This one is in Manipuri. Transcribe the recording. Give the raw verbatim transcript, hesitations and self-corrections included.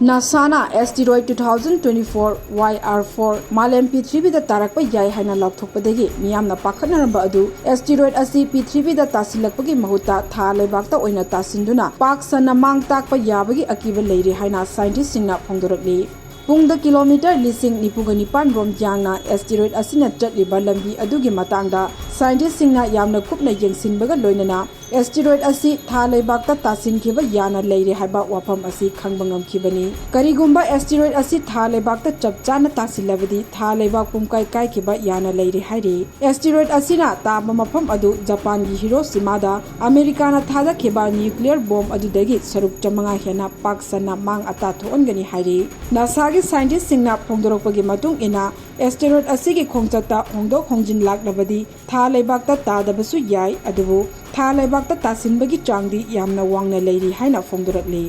ꯅꯥꯁꯥꯅ ꯑꯦꯁꯇꯤꯔꯣꯏꯗ two thousand twenty-four Y R four ꯃꯥꯂꯦꯝ ꯄ꯭ꯔꯤꯊꯤꯕꯤꯗ ꯇꯥꯔꯛꯄ ꯌꯥꯏ ꯍꯥꯏꯅ ꯂꯥꯎꯊꯣꯛꯄꯗꯒꯤ ꯃꯤꯌꯥꯝꯅ ꯄꯥꯈꯠꯅꯔꯝꯕ ꯑꯗꯨ ꯑꯦꯁꯇꯤꯔꯣꯏꯗ ꯑꯁꯤ ꯄ꯭ꯔꯤꯊꯤꯕꯤꯗ ꯇꯥꯁꯤꯜꯂꯛꯄꯒꯤ ꯃꯍꯨꯠꯇ ꯊꯥ ꯂꯩꯕꯥꯛꯇ ꯑꯣꯏꯅ ꯇꯥꯁꯤꯟꯗꯨꯅ ꯄꯥꯛ ꯁꯟꯅ ꯃꯥꯡ ꯇꯥꯛꯄ ꯌꯥꯕꯒꯤ ꯑꯀꯤꯕ ꯂꯩꯔꯤ ꯍꯥꯏꯅ ꯁꯥꯏꯟꯇꯤꯁꯁꯤꯡꯅ ꯐꯣꯡꯗꯣꯔꯛꯂꯤ꯫ ꯄꯨꯡꯗ ꯀꯤꯂꯣꯃꯤꯇꯔ ꯂꯤꯁꯤꯡ ꯅꯤꯐꯨꯒ ꯅꯤꯄꯥꯟ ꯔꯣꯝ ꯌꯥꯡꯅ ꯑꯦꯁꯇꯤꯔꯣꯏꯗ ꯑꯁꯤꯅ ꯆꯠꯂꯤꯕ ꯂꯝꯕꯤ ꯑꯗꯨꯒꯤ ꯃꯇꯥꯡꯗ ꯁꯥꯏꯟꯇꯤꯁꯁꯤꯡꯅ ꯌꯥꯝꯅ ꯀꯨꯞꯅ ꯌꯦꯡꯁꯤꯟꯕꯒ ꯂꯣꯏꯅꯅ ꯑꯦꯁꯇꯤꯔꯣꯏꯗ ꯑꯁꯤ ꯊꯥ ꯂꯩꯕꯥꯛꯇ ꯇꯥꯁꯤꯟꯈꯤꯕ ꯌꯥꯅ ꯂꯩꯔꯦ ꯍꯥꯏꯕ ꯋꯥꯐꯝ ꯑꯁꯤ ꯈꯪꯕ ꯉꯝꯈꯤꯕꯅꯤ꯫ ꯀꯔꯤꯒꯨꯝꯕ ꯑꯦꯁꯇꯤꯔꯣꯏꯗ ꯑꯁꯤ ꯊꯥ ꯂꯩꯕꯥꯛꯇ ꯆꯞ ꯆꯥꯅ ꯇꯥꯁꯤꯜꯂꯕꯗꯤ ꯊꯥ ꯂꯩꯕꯥꯛ ꯄꯨꯝꯀꯥꯏ ꯀꯥꯏꯈꯤꯕ ꯌꯥꯅ ꯂꯩꯔꯦ ꯍꯥꯏꯔꯤ꯫ ꯑꯦꯁꯇꯤꯔꯣꯏꯗ ꯑꯁꯤꯅ ꯇꯥꯕ ꯃꯐꯝ ꯑꯗꯨ ꯖꯄꯥꯟꯒꯤ ꯍꯤꯔꯣꯁꯤꯃꯥꯗ ꯑꯃꯦꯔꯤꯀꯥꯅ ꯊꯥꯗꯈꯤꯕ ꯅ꯭ꯌꯨꯀ꯭ꯂꯤꯌꯔ ꯕꯣꯝ ꯑꯗꯨꯗꯒꯤ ꯁꯔꯨꯛ ꯆꯥꯃꯉꯥ ꯍꯦꯟꯅ ꯄꯥꯛ ꯁꯟꯅ ꯃꯥꯡ ꯑꯇꯥ ꯊꯣꯛꯍꯟꯒꯅꯤ ꯍꯥꯏꯔꯤ꯫ ꯅꯥꯁꯥꯒꯤ ꯁꯥꯏꯟꯇꯤꯁꯁꯤꯡꯅ ꯐꯣꯡꯗꯣꯔꯛꯄꯒꯤ ꯃꯇꯨꯡ ꯏꯟꯅ, ꯑꯦꯁꯇꯦꯔꯣꯏꯗ ꯑꯁꯤꯒꯤ ꯈꯣꯡꯆꯠꯇ ꯍꯣꯡꯗꯣꯛ ꯍꯣꯡꯖꯤꯟ ꯂꯥꯛꯂꯕꯗꯤ ꯊꯥ ꯂꯩꯕꯥꯛꯇ ꯇꯥꯗꯕꯁꯨ ꯌꯥꯏ, ꯑꯗꯨꯕꯨ ꯊꯥ ꯂꯩꯕꯥꯛꯇ ꯇꯥꯁꯤꯟꯕꯒꯤ ꯆꯥꯡꯗꯤ ꯌꯥꯝꯅ ꯋꯥꯡꯅ ꯂꯩꯔꯤ ꯍꯥꯏꯅ ꯐꯣꯡꯗꯣꯔꯛꯂꯤ꯫